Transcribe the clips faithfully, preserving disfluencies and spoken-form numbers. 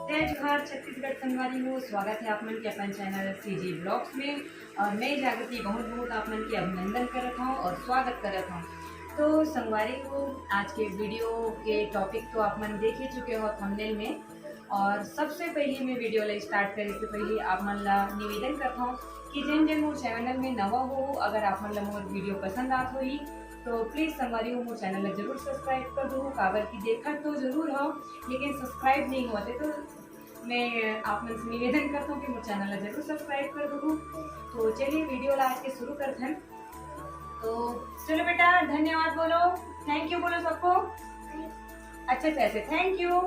जय जोहार छत्तीसगढ़ संगवारी हो, स्वागत है आप मन के अपन चैनल सीजी ब्लॉग्स में। और मैं जागृति बहुत बहुत आप मन के अभिनंदन करत हूँ और स्वागत करत हूँ। तो संगवारी हो, आज के वीडियो के टॉपिक तो आप मन देख ही चुके हो थंबनेल में। और सबसे पहले मैं वीडियो ला स्टार्ट करे से पहले आप मन ला निवेदन करत हूँ कि जेन जेन मोर चैनल में नवा हो, अगर आप मन ला मोर वीडियो पसंद आत होही तो प्लीज संगवारी हो, मोर चैनल ला जरूर सब्सक्राइब कर दो। काबर कि देखत तो जरूर हो, लेकिन सब्सक्राइब नहीं होते, तो मैं आप मन से निवेदन करता हूँ कि मोर चैनल ला जरूर सब्सक्राइब कर दो। तो चलिए वीडियो ला आज के शुरू करते हैं। तो चलो बेटा, धन्यवाद बोलो, थैंक यू बोलो सबको। अच्छा, अच्छा, अच्छा, थैंक यू।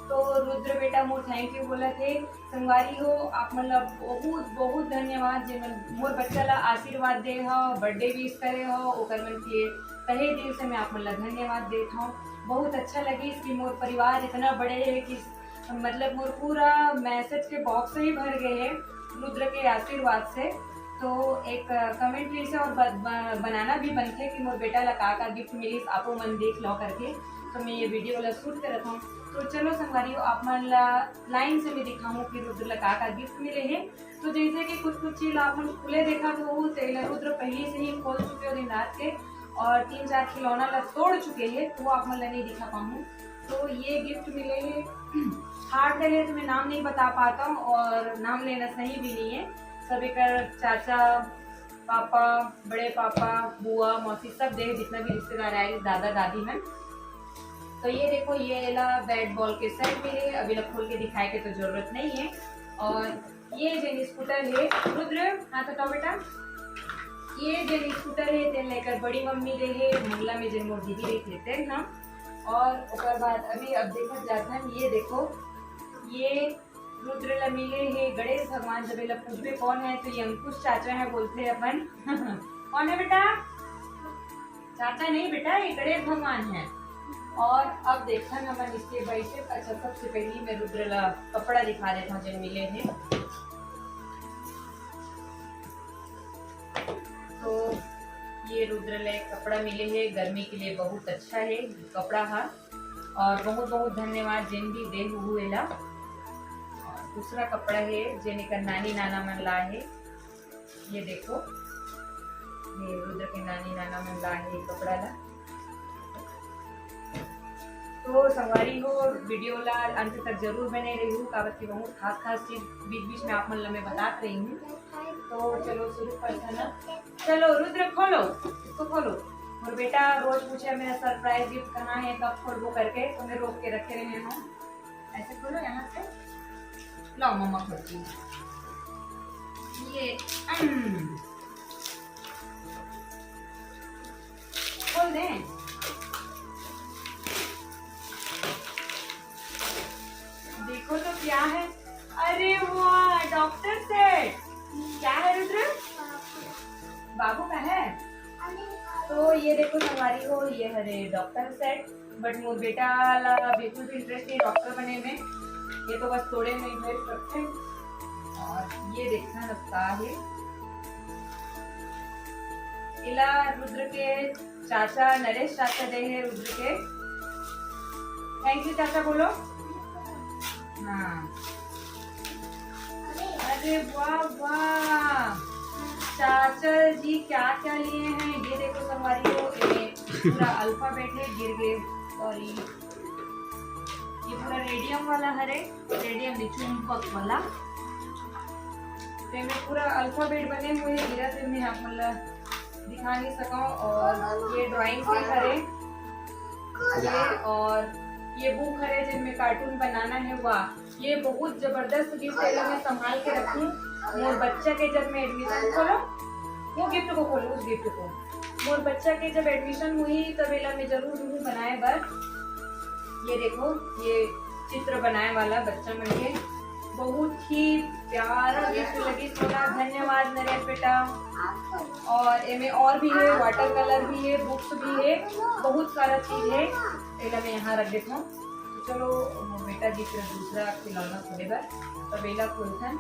तो रुद्र बेटा मोर थैंक यू बोलत हे। संगवारी हो, आप मन ला बहुत बहुत धन्यवाद, जे मन मोर बच्चा ला आशीर्वाद दे हो, बर्थडे विश करे हो, ओकर मन के तहे दिल से मैं आप मन ला धन्यवाद देत हूँ। बहुत अच्छा लगिस कि मोर परिवार इतना बड़े है कि मतलब मोर पूरा मैसेज के बॉक्स ही भर गए है रुद्र के आशीर्वाद से। तो एक कमेंट फिर से और ब, ब, बनाना भी बनथे कि मोर बेटा ला का का गिफ्ट मिलिस, आपो मन देख लो करके। तो मैं ये वीडियो ला शूट करत हूँ। तो चलो संगवारी हो, आप मन ला लाइन से मैं दिखाऊँ कि रुद्र ला का का गिफ्ट मिले है। तो जैसे कि कुछ कुछ चीज आप मन खुले देखत हो, तेला रुद्र पहले से ही खोल चुके हो दिन रात के, और तीन चार खिलौना ला तोड़ चुके हैं, तो वो आप मन ला नहीं दिखा पाऊँ। तो ये गिफ्ट मिले है, हार्ड है तो मैं नाम नहीं बता पाता हूँ और नाम लेना सही भी नहीं है। सब एकर चाचा, पापा, बड़े पापा, बुआ, मौसी सब दे, जितना भी रिश्तेदार आए, दादा दादी मन। तो ये देखो, ये एला बैट बॉल के सेट मिले, अभी ला खोल के दिखाए के तो जरूरत नहीं है। और ये जेन स्कूटर है रुद्र, हाथ हटाओ बेटा, ये जेन स्कूटर है तेन ला एकर बड़ी मम्मी दे है, मंगला में जेन मोर दीदी रही थे तेन ना। और ओकर बाद अभी अब देखत जात हन, ये देखो, ये रुद्र ला मिले हे गणेश भगवान। जब एला पूछबे कौन है तो ये अंकुश चाचा है बोलथे अपन। कौन है बेटा? चाचा नहीं बेटा, ये गणेश भगवान है। और अब देखथन हमन इसके बैठे। अच्छा, सबसे पहले मैं रुद्र ला कपड़ा दिखा देता हूँ जो मिले हैं। तो ये रुद्र ले कपड़ा मिले है, गर्मी के लिए बहुत अच्छा है कपड़ा हा। और बहुत बहुत धन्यवाद जेन भी दे हुए ला। और दूसरा कपड़ा है जेन एकर नानी नाना मन ला है। ये देखो, ये रुद्र के नानी नाना मन ला है कपड़ा ला। तो संगवारी हो, वीडियो ला अंत तक जरूर बने रहू, काबर कि बहुत खास खास चीज बीच बीच में आप मन ला मैं बतात रही हूँ। तो चलो शुरू करते हैं ना। चलो रुद्र खोलो, इसको खोलो। मोर बेटा रोज पूछे मेरा सरप्राइज गिफ्ट कहाँ है, कब खोलबो करके, तो मैं रोक के रखे रहे हूँ। ऐसे खोलो यहाँ से, लाओ मम्मा खोलती हूँ। ये, अम, खोल दे। देखो तो क्या है। अरे वाह, डॉक्टर सेट। क्या है रुद्र? बाबू का है। तो ये देखो संगवारी हो, ये हरे डॉक्टर सेट। बट मोर बेटा ला बिल्कुल भी इंटरेस्ट नहीं डॉक्टर बने में। ये तो बस तोड़े में इंटरेस्ट रखते हैं। और ये देखना लगता है, इला रुद्र के चाचा, नरेश चाचा दे है रुद्र के। थैंक यू चाचा बोलो। हाँ। अरे वाह वाह, चाचा जी क्या क्या लिए हैं, ये देखो संगवारी हो। ये पूरा अल्फाबेट है, गिर गए, सॉरी। ये पूरा रेडियम वाला हरे, रेडियम नहीं, चुंबक वाला। तो मैं पूरा अल्फाबेट बने हुए गिरा थे, मैं आप मतलब दिखा नहीं सका। और ये ड्राइंग के हरे, ये, और ये बुक हरे जिनमें कार्टून बनाना है। वाह, ये बहुत जबरदस्त गिफ्ट है, मैं संभाल के रखूं। मोर बच्चा के जब मैं एडमिशन, खोलो वो गिफ्ट को, खोलो उस गिफ्ट को। मोर बच्चा के जब एडमिशन हुई तब एला मैं जरूर दूंगी बनाए बर। ये देखो, ये चित्र बनाए वाला बच्चा मन के बहुत ही प्यारा गिफ्ट लगी थोड़ा। धन्यवाद नरेश बेटा। और एमे और भी है, वाटर कलर भी है, बुक्स भी है, बहुत सारा चीज है। एला मैं यहाँ रख देता हूँ। तो चलो, बेटा जी फिर दूसरा खिलौना खोले बर, तब एला खोलथन।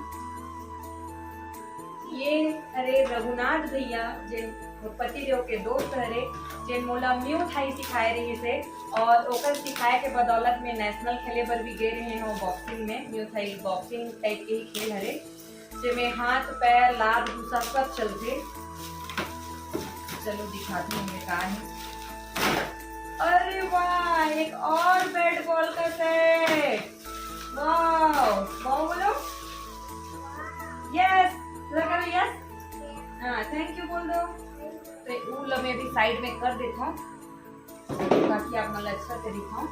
ये हरे रघुनाथ भैया, जेन मोर पति देव के दोस्त हरे, जेन मोला म्यू थाई सिखाए रहिस हे, और ओकर सिखाए के बदौलत में नेशनल खेले बर भी गे रहे हों बॉक्सिंग में। म्यू थाई बॉक्सिंग टाइप के ही खेल हरे, जेमे हाथ, पैर, लात, घूसा सब चलथे। चलो दिखाती हूँ मैं का है। अरे वाह, एक और बैट बॉल का सेट। वाह, वाह बोलो। यस, लगा लो यस। हाँ, थैंक यू बोल दो। तो उ ल मैं भी साइड में कर देता हूँ, ताकि आप मन ला अच्छा से दिखाऊं।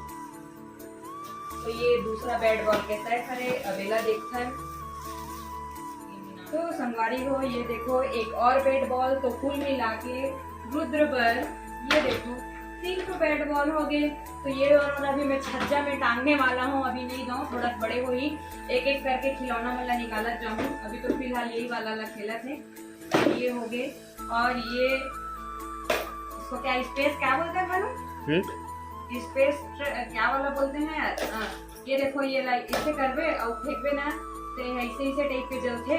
तो ये दूसरा बैट बॉल के सेट हरे, अब एला देखथन। तो संगवारी हो, ये देखो एक और बैट बॉल, तो कुल मिला के रुद्र बर ये देखो तीन ठो बैट बॉल हो गए। तो ये दोनों ला भी मैं छज्जा में टांगने वाला हूँ, अभी नहीं दऊँ, थोड़ा बड़े होही, एक एक करके खिलौना मन ला निकालत जाऊँ। अभी तो फिलहाल यही वाला ला खेलत हे। ये हो गए, और ये इसको क्या, स्पेस क्या बोलते हैं भानु? हम्म? स्पेस ट्र-, क्या वाला बोलते हैं यार? हाँ, ये देखो, ये लाइक इसे करबे और फेंकबे ना, तो ऐसे ऐसे टाइप के जलते।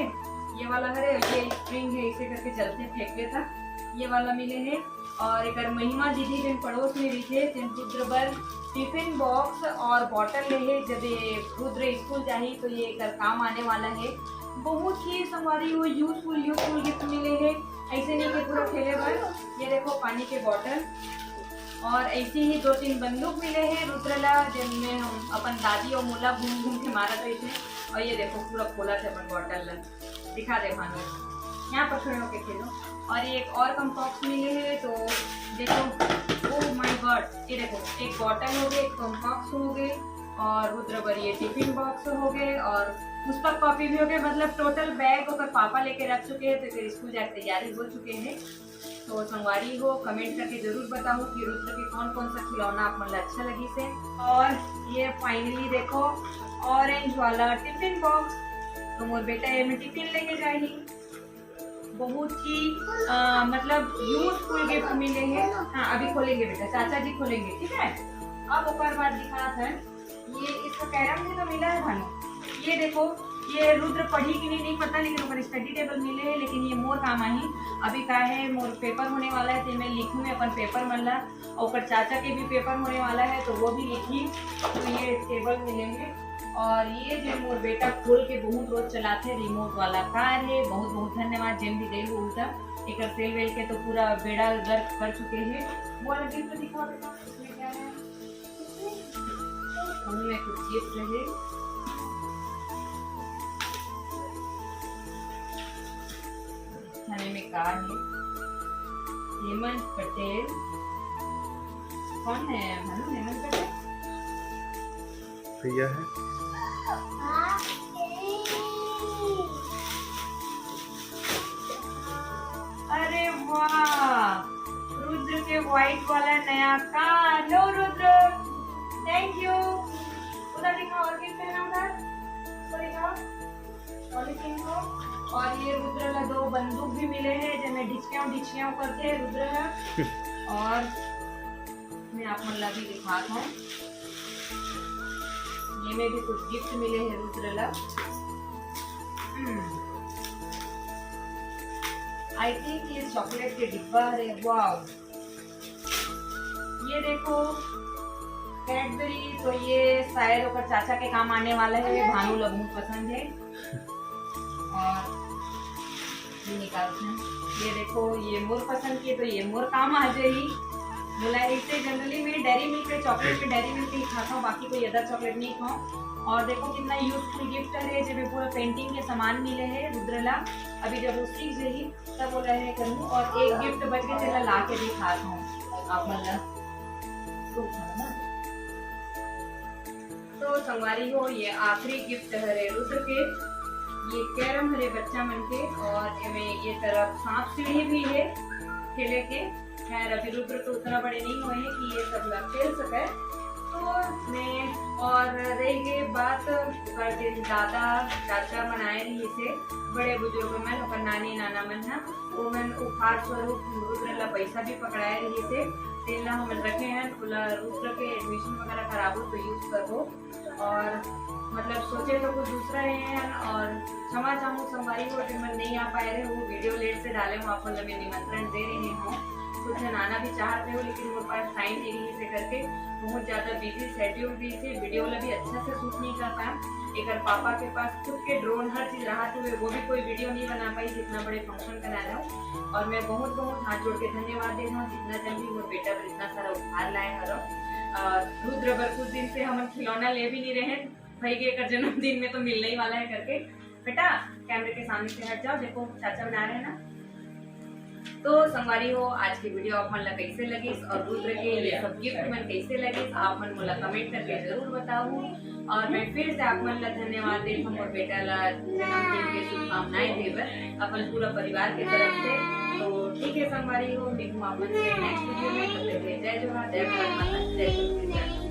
ये वाला हरे, ये स्प्रिंग है, इसे करके जलते फेंकबे था। ये वाला मिले है। और एक महिमा दीदी, जिन पड़ोस में रहिथे, जिन रुद्र बर टिफिन बॉक्स और बॉटल ले हे, जब ये रुद्र स्कूल जाही तो ये एकर काम आने वाला है। बहुत ही संगवारी हो यूजफुल, यूजफुल गिफ्ट मिले है। ऐसे नहीं कि पूरा खेले बर। ये देखो पानी के बॉटल, और ऐसे ही दो तीन बंदूक मिले है रुद्र ला, जिनमें हम अपन दादी और मोला घूम घूम के मारत रहिथे। और ये देखो पूरा खोलत हे अपन बॉटल ला, दिखा दे भानु, यहाँ पर खड़े होके खेलो। और ये एक और कॉम्पॉक्स मिले है, तो देखो, ओ माय गॉड, ये देखो एक बॉटल हो गए, एक कॉम्पॉक्स हो गए, और रुद्र बर ये टिफिन बॉक्स हो गए, और पुस्तक कॉपी भी हो गए। मतलब टोटल बैग ओकर पापा लेके रख चुके हैं, तो फिर स्कूल जाके तैयारी हो चुके हैं। तो संगवारी हो, कमेंट करके जरूर बताओ कि रुद्र के कौन कौन सा खिलौना आप मन ला अच्छा लगिस हे। और ये फाइनली देखो ऑरेंज वाला टिफिन बॉक्स, तो मोर बेटा ये में टिफिन लेके जाही। बहुत ही अ, मतलब यूजफुल गिफ्ट मिले हैं। हाँ, अभी खोलेंगे बेटा, चाचा जी खोलेंगे, ठीक है। अब ओकर बाद दिखात है, ये इसका कैरम भी तो मिला है भानु। ये देखो, ये रुद्र पढ़ी कि नहीं, नहीं पता, लेकिन ओकर स्टडी टेबल मिले है, लेकिन ये मोर काम आही। अभी का है, मोर पेपर होने वाला है, तो मैं लिखूँ मैं अपन पेपर मन ला, और ओकर चाचा के भी पेपर होने वाला है, तो वो भी लिखी। तो ये टेबल मिले हैं, और ये जो मोर बेटा खोल के बहुत रोज चलाथे, रिमोट वाला कार है। बहुत बहुत धन्यवाद, जेन भी दे हो उल्टा, एकर सेल वेल के तो पूरा बेड़ा गर्क कर चुके हैं। वो वाला गिफ्ट दिखा बेटा, इसमें क्या है? उनमें कुछ गिफ्ट है। खाने में का है? हेमंत पटेल। कौन है भानु, हेमंत पटेल? भैया है। अरे वाह, रुद्र के व्हाइट वाला नया car. Lo Rudra, thank you. उधर दिखाओ, और गिफ्ट है ना उधर, ऊपर दिखाओ। पॉलीथीन को। और ये रुद्र ला दो बंदूक भी मिले हैं, जेमे ढिचकियां ढिचकियां करथे रुद्र ह। और मैं आप मन ला भी दिखात हूँ, ये में भी कुछ गिफ्ट मिले हैं रुद्र ला। आई थिंक ये चॉकलेट के डिब्बा हरे। वाओ, ये देखो कैडबरी, तो ये शायद ओकर चाचा के काम आने वाला है, भानु ला बहुत पसंद है। और ये निकालते हैं, ये देखो, ये मोर पसंद के, तो ये मोर काम आ जाही। मोला ऐसे जनरली मैं डेयरी मिल्क के, चॉकलेट में डेयरी मिल्क ही खाता हूँ, बाकी कोई अदर चॉकलेट नहीं खाऊँ। और देखो कितना यूजफुल गिफ्ट है, जेमे पूरा पेंटिंग के सामान मिले हैं रुद्र ला। अभी जब वो सीख जाही तब बोला है करूँ। और एक गिफ्ट बच के चला ला के दिखात हूँ आप मन ला। तो संगवारी हो, ये आखिरी गिफ्ट हरे रुद्र के। ये कैरम हरे बच्चा मन के, और एमे ये तरफ सांप सीढ़ी भी है खेले के। खैर, अभी रुद्र तो उतना बड़े नहीं हुए हैं कि ये सब ला खेल सके। में और रह गई बात, ओकर दिन दादा चाचा मन आए रहिसे, बड़े बुजुर्ग मन, ओकर नानी नाना मन ह, ओमन उपहार स्वरूप रुद्र ला पैसा भी पकड़ाए रहिसे, तेन ला हमन रखे हन, ओला रुद्र के एडमिशन वगैरह कराबो तो यूज करबो। और मतलब सोचे तो कुछ दूसरा रहे हैं, और क्षमा चाहूँ संगवारी हो, अगर मैं नहीं आ पाए रहे, वो वीडियो लेट से डाले हूँ, आप लोग मैं निमंत्रण दे रहे हूँ, कुछ जन आना भी चाहते हो, लेकिन वो पास टाइम नहीं रही से करके बहुत ज्यादा बिजी शेड्यूल रही से वीडियो ला भी अच्छा से शूट नहीं कर पाया। एकर पापा के पास खुद के ड्रोन, हर चीज रहा हुए, वो भी कोई वीडियो नहीं बना पाई, जितना बड़े फंक्शन करा रहा हूँ। और मैं बहुत बहुत हाथ जोड़ के धन्यवाद देना, जितना जल्दी वो बेटा पर इतना सारा उपहार लाए हरो। और रुद्र बर कुछ दिन से हमन खिलौना ले भी नहीं रहे, भाई के एकर जन्मदिन में तो मिलने ही वाला है करके। बेटा, कैमरे के सामने से हट जाओ, देखो चाचा बना रहे हैं ना। तो संगवारी हो, आज की वीडियो आप मन ला कैसे लगिस और रुद्र के ये सब गिफ्ट मन कैसे लगिस, आप मन मोला कमेंट करके जरूर बताओ। और मैं फिर से आप मन ला धन्यवाद देत हूँ और बेटा ला जन्मदिन के शुभकामनाएं देबर अपन पूरा परिवार के तरफ से। तो ठीक है संगवारी हो, मिलूँ आप मन से नेक्स्ट वीडियो में। तब तक के लिए जय जोहार, जय भारत माता, जय छत्तीसगढ़।